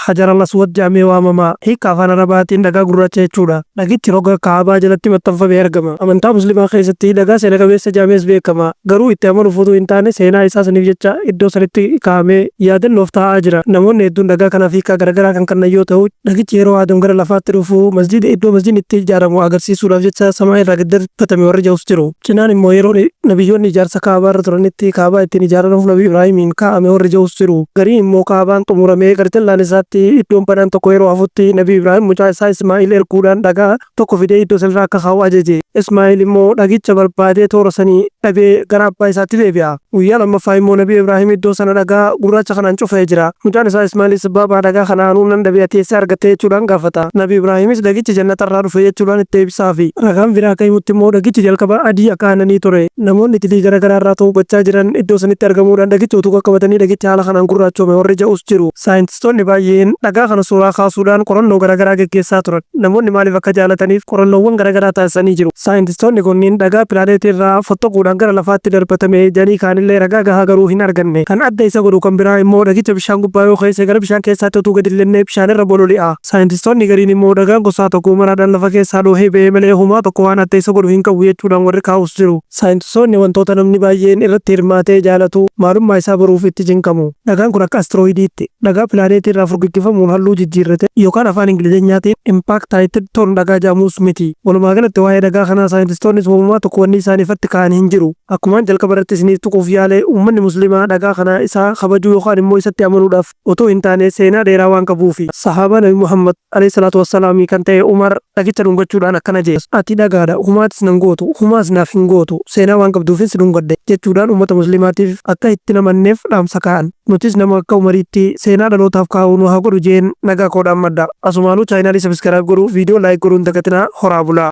Hajar al-Aswad jedhamee waamama. Hiika afaan Arabaatiin dhagaa gurraacha jechuudha. Dhagichi roga Kaabaa jalatti maxxanfamee argama. Amantaa Muslimaa keessatti dhagaa seena qabeessa jedhamees beekama. Garuu itti amanuuf utuu hin taane seenaa isaa saniif jecha iddoo sanitti kaa'amee yaadannoof taa'aa jira. Namoonni hedduun dhagaa kanaaf hiikaa garagaraa kan kennan yoo ta'u, dhagichi yeroo Aadam gara lafaatti dhufu masjiida iddoo masjiidni itti ijaaramu agarsiisuudhaaf jecha samaa irraa gad darbatame warri jedhus jiru. Cinaan immoo yeroo nabiyyoonni ijaarsa Kaabaa irra turanitti Kaabaa ittiin ijaaramuuf Nabi Ibraahimiin kaa'ame warri jedhus jiru. Gariin immoo Kaabaan xumuramee garjallaan isaatti iddoon banaan tokko yeroo hafutti Nabi Ibraahim mucaa isaa Ismaa'il erguudhaan dhagaa tokko fidee iddoo sanirra akka kaa'u ajaje. Ismaa'il immoo dhagicha barbaadee toora sanii dhabee gara abbaa isaatti deebi'a. Guyyaa lammaffaa immoo Nabi Ibraahim iddoo sana dhagaa gurraacha kanaan cufee jira. Mucaan isaa Ismaa'ilis baabaa dhagaa kana anuu nan dhabe ati eessaa argatte jechuudhaan gaafata. Nabi Ibraahimis dhagichi jannatarraa dhufe jechuudhaan itti deebisaafi. Ragaan biraa akka himutti immoo dhagichi jalqaba adii akka aannanii ture. Namoonni dilii gara garaa irraa tawbachaa jiran iddoo sanitti argamuudhaan dhagicha utuu qaqqabatanii dhagichi haala kanaan gurraachoome warri ja'us jiru. Saayintistoonni baay'een dhagaa kana suuraa kaasuudhaan qorannoo gara garaa geggeessaa turan. Namoonni maaliif akka jaalataniif qorannoowwan gara garaa taasisanii jiru. Saayintistoonni kunniin dhagaa pilaaneetii irraa fottoquudhaan gara lafaatti darbatame jedhanii kaanillee ragaa gahaa garuu hin arganne. Kan adda isa godhu kan biraa immoo dhagicha bishaan gubbaa yoo keesse gara bishaan keessaatti utuu gad hin lixne bishaan irra bololi'a. Saayintistoonni gariin immoo dhagaan gosaa tokko uumaraadhaan lafa keessaa dhoohee ba'e malee homaa tokko waan adda isa godhu hin qabu jechuudhaan warri kaa'us jiru. Saayintistoonni wantoota namni baay'een irratti hirmaatee jaalatu maalummaa isaa baruuf itti cinqamu. Dhagaan kun akka astrooyidiitti dhagaa pilaaneetii irraa furgiggifamuun halluu jijjiirrate yookaan afaan Ingilizeenyaatiin impactite stone dhagaa jedhamuus miti. Walumaa galatti waa'ee dhagaa kanaa saayintistoonnis womumaa tokko wanni isaan ifatti kaa'an hin jiru. Akkumaan jalqaba irratti isiniif tuquuf yaale uummanni Muslimaa dhagaa kana isaa kabajuu yookaan immoo isatti amanuudhaaf otoo hin taane seenaa dheeraa waan qabuufi. Sahaabaa Nabi Muhammad, Alayhi salaatu wassalaami, kan ta'e Umar dhagicha dhungachuudhaan akkana je'e, Ati dhagaadha, humaatis nan gootu, humaas naaf hin gootu, seenaa waan qabduufin si dhungadhe jechuudhaan ummata Muslimaatiif akka itti hin amanneef dhaamsa kaa'an. Nutis nama akka Umariitti seenaa dhalootaaf kaa'u nu haa godhu je'een nagaa koo dhaammadha. Asumaanuu chaayinaalii subscribe godhuu, video like godhuu hin dagatinaa. Horaa bulaa.